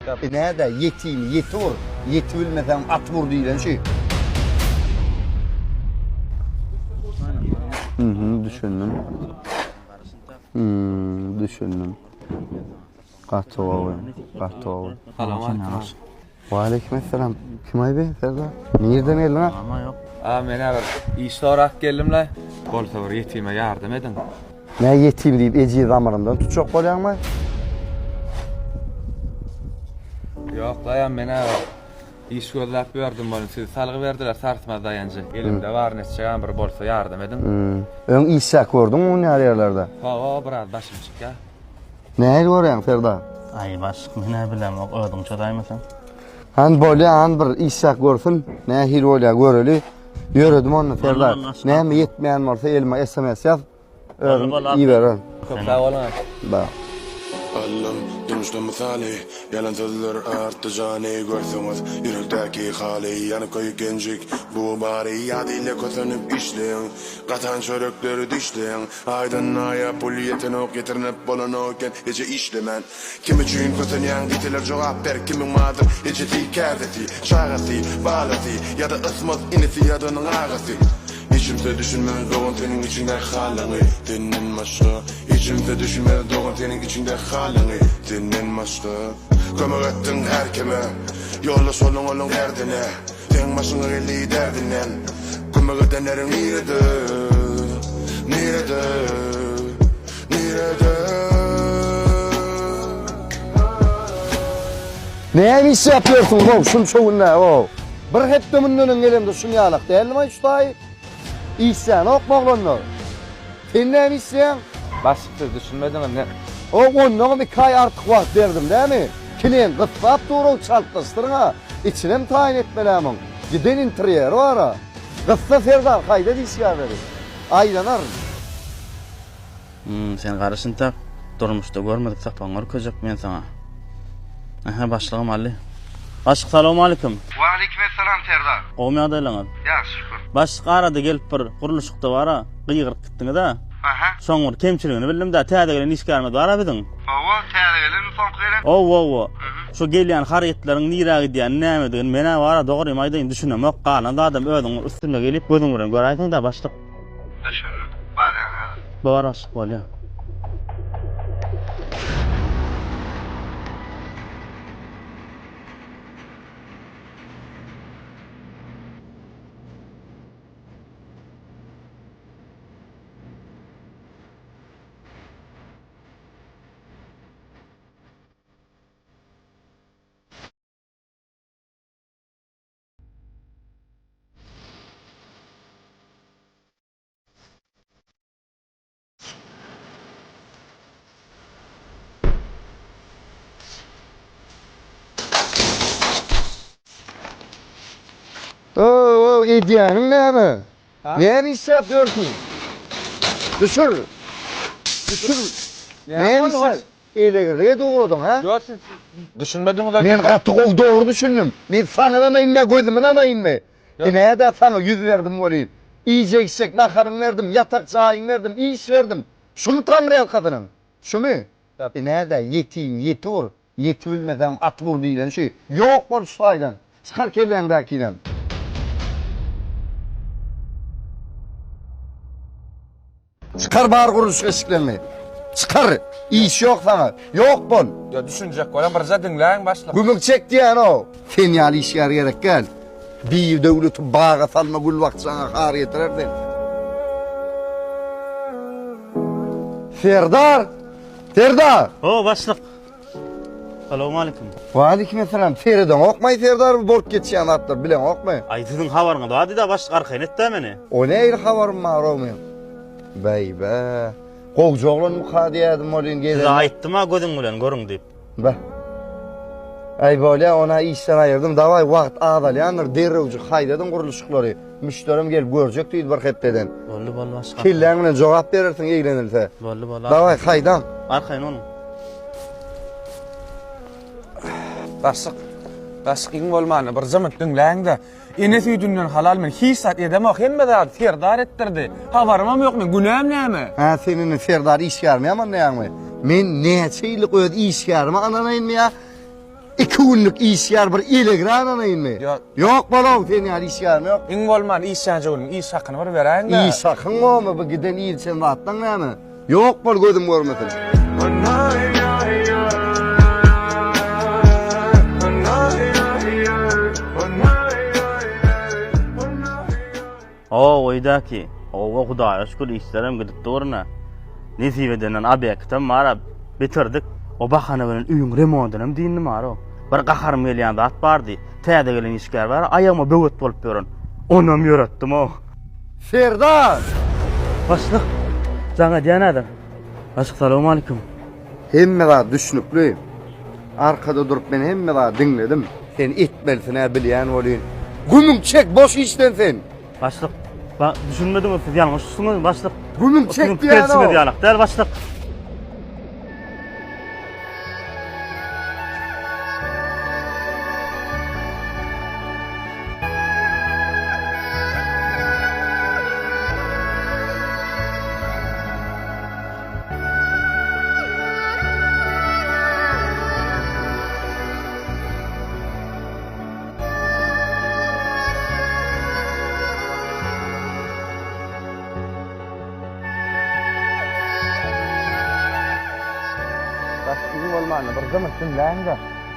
Ine-de, ýetimi ýeti ur, ýetibilmeseň atyp ur diýlen şü. Mhm, düşündim. Hmm, düşündim. Gaty gowy, gaty gowy. Salam Waleýkim essalam. Kim aýby, Serdar? Nirden geldiň a? Ama ýok. A men bir iş sorap geldim-le. Bolsa bir ýetime ýardam ediň. Nä ýetim diýip ejiz damarymdan tutjak bolýaňmy? Ýok, daýam men bir iş gözläp ýördüm welin sizi salgy berdiler sarsmaz daýanjy. Elimde baryny etjegem bir bolsa ýardam ediň. Öň işläp gördüňmi muny ýaly ýerlerde? Hawa, biraz başym çykýar. Nähili görýäň Serdar? Aý başlyk men-ä bilemok özüň çözaýmasaň. Han bolýa han bir işläp görsün nähili bolýa göreli. Ýöredim onda Serdar. Näme ýetmeýän bolsa elime sms ýaz. Özüm ibererin. Köp sag boluň. Ba. Allam durmuşda mysaly Ýalan sözler artdy jany Görseňiz ýürekdäki haly Ýanyp köýük genjik bu bary Ýat ile kösenip işleýäň Gatan çörekleri dişleýäň Aýdan aýa pul ýetenok Ýetirnip bolanok eken eje işlemän Kim üçin kösenýäň diýseler jogap ber Kimiň bardyr ejesi kärdesi Çagasy balasy Ýa-da ysmaz inisi ýa-da onuň agasy Hiç kimse düşünmez dogan seniň içiňdäki halyňy Senden başga Hiç kimse düşünmez dogan seniň içiňdäki halyňy Senden başga Kömek etdiň her kime Ýoldaş bolduň olaň derdine Seň başyňa geldi derdinden Kömek edenleriň nirede Nirede Nirede Näme iş ýapýarsyňyz-ow şunça günläp-ow? Bir hepde mundan öň gelemde şuny ýalak däldim-aý şu taýy. Işlänokmy oglanlar? Sen näme işleýäň? Başlyk siz düşünmediňiz ne? Ow onnoňam iki aý artyk wagt berdim dämi? Kileň gyssap dur-ow çaltlaşdyryň-a. Içinem taýyn etmel-ä muň. Giden interýeri bar-a. Gyssa Serdar haýdat işgärleri. Aýlanaryn. Hum, sen garyşyn tak. Durmuşda görmedik sapagyňy görkezjek men saňa. Ähä, başlygym aldy. Başlyk salowmalikim. Waleýkimessalam Serdar. Gowumy ýagdaýlaryňyz? Ýagşy şükür. Başlyk arada gelip bir gurluşykda bar-a, gygyryp gitdiňiz-ä. Aha. Şoň bir kemçiligini bildim-dä, täze gelen işgärimiz bar-a biziň. Hawa, täze gelenmi soňky gelen? Ow-ow-ow. Şu gelýän harytlaryň nirä gidýänini, nämedigini men-ä bar-a dogrymy aýdaýyn düşünemok. Galan zadam özüň üstünde gelip gözüň bilen göräýseň-dä başlyk. Düşündim. Barýan häzir. Bar başlyk bolýa. Ow, edýäniň näme? Näme işläp ýörsüň? Düşür! Düşür! Näme işläp? Elegirlik edip ugradyň, hä? Ýok, siz düşünmediňiz. Men gaty gowy dogry düşündim. Men saňa ynanaýynmy ýa gözüme ynanaýynmy? Ine-dä saňa ýüz berdim welin. Iýjek-içjek naharyňy berdim, ýatak jaýyňy berdim, iş berdim. Şumy taňryýalkasynyň? Şumy? Ine-dä, ýetim, ýeti ur, ýetibilmeseň atyp ur diýleni şu. Ýok bol şu taýdan. Çykar kelläňdäkinem. Çykar bar gurluşyk eşiklerini. Çykar. Iş ýok saňa. Ýok bol. Ýa düşünjek bolan birje diňläň başlyk. Gümük çek diýýän-ow. Sen ýaly işgär gerek däl. Bir döwleti baga salma gül bakjaňa har getirer sen. Serdar! Serdar! Ho başlyk. Salowmalikim. Waleýkimessalam. Seredeňokmaý Serdar bu bolup geçýän zatlar bileňokmy? Aý siziň habaryňyz bar diýdä başlyk arkaýyn etdä meni. O nähili habarym bar-ow meň? Bäý-bä. Gowja oglanmyka diýýärdim welin gelende. Size aýtdym-a gözüň bilen görüň diýip. Bä. Aý bolýa ona işden aýyrdym. Dawaý wagt azalýandyr derrewjik haýdadyň gurluşyklary. Müşderim gelip görjek diýdi bir hepdeden. Boldy boldy başlyk. Kelläň bilen jogap berersiň eglenilse. Boldy boldy. Dawaý haýdaň. Arkaýyn boluň. Başlyk, başlyk iň bolmanda birje minut diňläň-de. Ene süýdünden halal men hiç zat edemok, hemme zady Serdar etdirdi. Habarymam ýok men, günäm näme? Hä, sen indi Serdar işgärimi ýamanlaýaňmy? Men näçe ýyllyk öz işgärimi ynanaýynmy ýa? İki günlük işgär bir elegran alaýynmy? Ýok. Ýok bolaw sen ýaly işgärim ýok. Iň bolman işlänje günüň iş hakyny bir beräýiň-dä. Iş hakyň bormy bu giden ilçen zatlaň näme? Ýok bol gözüm görmesin. Hawa öýdäki. Hawa Hudaýa şükür işlerem gidip dur-na. Nesip edenden obýektem bar-a, bitirdik. O bahana bilen öýüň remontynam dyndy bar-ow. Bir gaharym gelýän zat bardy. Täze gelen işgär bar, aýagyma böwet bolup ýören. Onam ýöretdim-ow. Serdar! Başlyk, jaň edýän häzir. Başlyk, salowmalikim. Hemme zat düşnükli. Arkada durup men hemme zady diňledim. Sen etmelisin-ä bilýän welin. Gümüň çek boş işden sen. Başlyk, ba, düşünmediňiz siz ýalňyş düşdüňiz başlyk. Gümüň çek Siziň pikir etişiňiz diýýän-ow. ýalak däl başlyk. Daş iň bolmanda bir gymyt diňläýiň-de.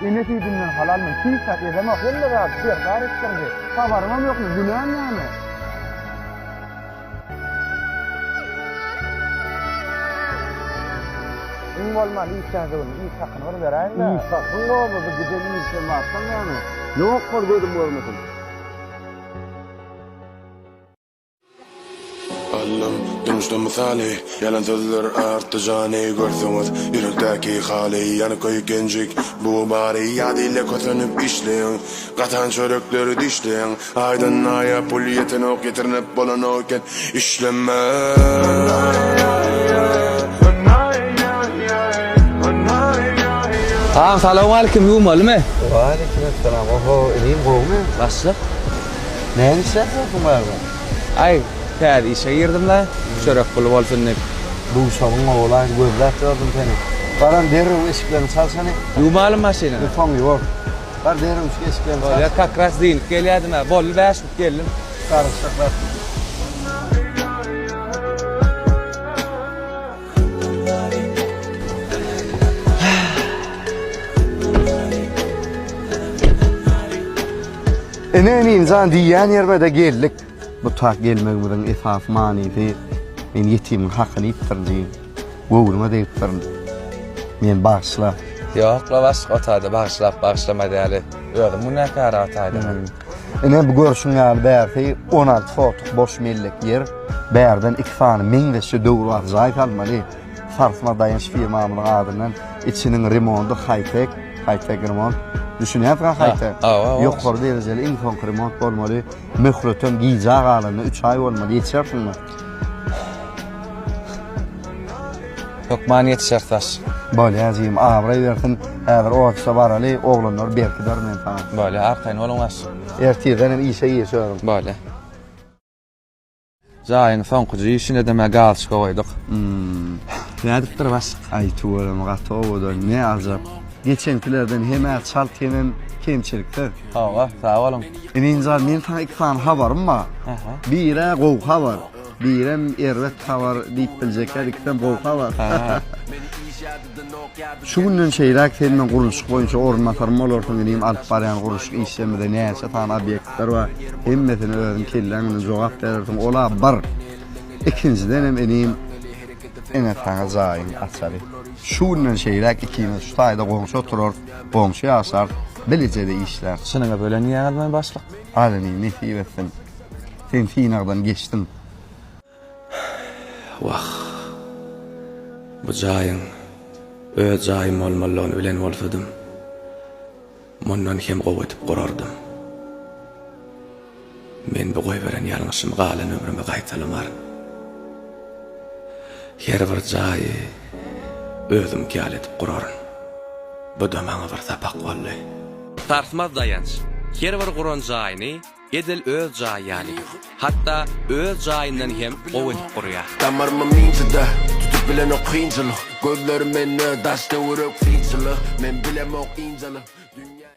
Ene süýdünden halal men hiç zat edemok, hemme zady Serdar etdirdi. Habarymam ýok men, günäm näme? Iň bolman işlänje günüň iş hakyny bir beräýiň-dä. Iş hakyň bormy bu giden işe barsaň näme? Ýok bol gözüm görmesin. Allam durmuşda mysaly Ýalan sözler artdy jany Görseňiz ýürekdäki haly Ýanyp köýük genjik bu bary Ýat ile kösenip işleýäň Gatan çörekleri dişleýäň Aýdan aýa pul ýetenok Ýetirnip bolanok eken işlemek. Agam salowmalikim ýuwmalymy? Waleýkim essalam. Oho, inim gowumy? Başlyk. Näme işläp ýörsüň bärde? Aý, täze işe girdim-le, çörek puly bolsun diýip. Duşagyň ogulaý, gözläp ýördüm seni. Baran derrew eşiklerini çalşany. Ýuwmalymy maşyny? Soň ýuwar. Bar derrew şu eşiklerini çalş. Bolýar, kak ras dynyp gelýärdim-ä. Boldy, bäş minut geldim. Garyşjak zat. Ine inim jan diýýän ýerime-de geldik. Bu tak gelmegimiziň esasy manysy men ýetimiň hakyny iýipdirin diýip, göwnüňe degipdirin. Meni bagyşla. Ýok-la başga o taýda bagyşlap bagyşlama däli. Özüm günäkär o taýda. Ine bu görşüň ýaly bärsi 16 sotuk boş mellek ýer. Bärden iki sany meňzeşje döwrebap jaý salmaly. Sarsma daýanç firmamyzyň adyndan içiniň remondy haýtek, haýtek remont. Düşünýärsiň haýtek? Ýokary derejeli iň soňky remont bolmaly. Möhletem gijä galanda 3 aý bolmaly. Ýetişersiňmi? Hökman ýetişeris daş. Bolýar jigim, abraý bersin. Häzir ofise baraly, oglanlary berkiderin men saňa. Bolýar, arkaýyn boluň daş. Ertirden hem işe girişerin. Bolýar. Jaýyň soňkuja işine-de galçka goýduk. Nädipdir başlyk? Aý tüweleme gaty owadan, ne ajap. Geçenkilerden hem-ä çalt hemem kemçiliksiz. Hawa, sag boluň. Inim jan, meniň saňa iki sany habarym bar. Biri-ä gowy habar, birem erbet habar diýip biljek däl, ikisem gowy habar. Şu günden şeýläk sen meň gurluşyk boýunça orunbasarym bolarsyň inim, alyp barýan gurluşyk işlerimizde näçe sany obýektler bar, hemmesine özüň kelläň bilen jogap berersiň, ol-a bir. Ikinjidenem inim, ine saňa jaýyň açary. Şu günden şeýläk ikimiz şu taýda goňşy oturarys, goňşy ýaşarys, bileje-de işläris. Çynyňa bölen diýýäňizmi başlyk? Al inim, nesip etsin. Sen synagdan geçdiň. Wah, bu jaýyň öz jaýym bolmalydygyny bilen bolsadym, mundan hem gowy edip gurardym. Men bu goýberen ýalňyşymy galan ömrüme gaýtalamaryn. Her bir jaýy özümki ýaly edip guraryn. Bu-da maňa bir sapak boldy. Sarsmaz daýanç, her bir guran jaýyny Edil öz jaýy ýaly. Hatda öz jaýyndan hem gowy edip gurýar. Damarymam inçe-de, tutup bilenok kynçylyk Gözlerim mende, daş-töwerek synçylyk Men bilemok ynjalyp.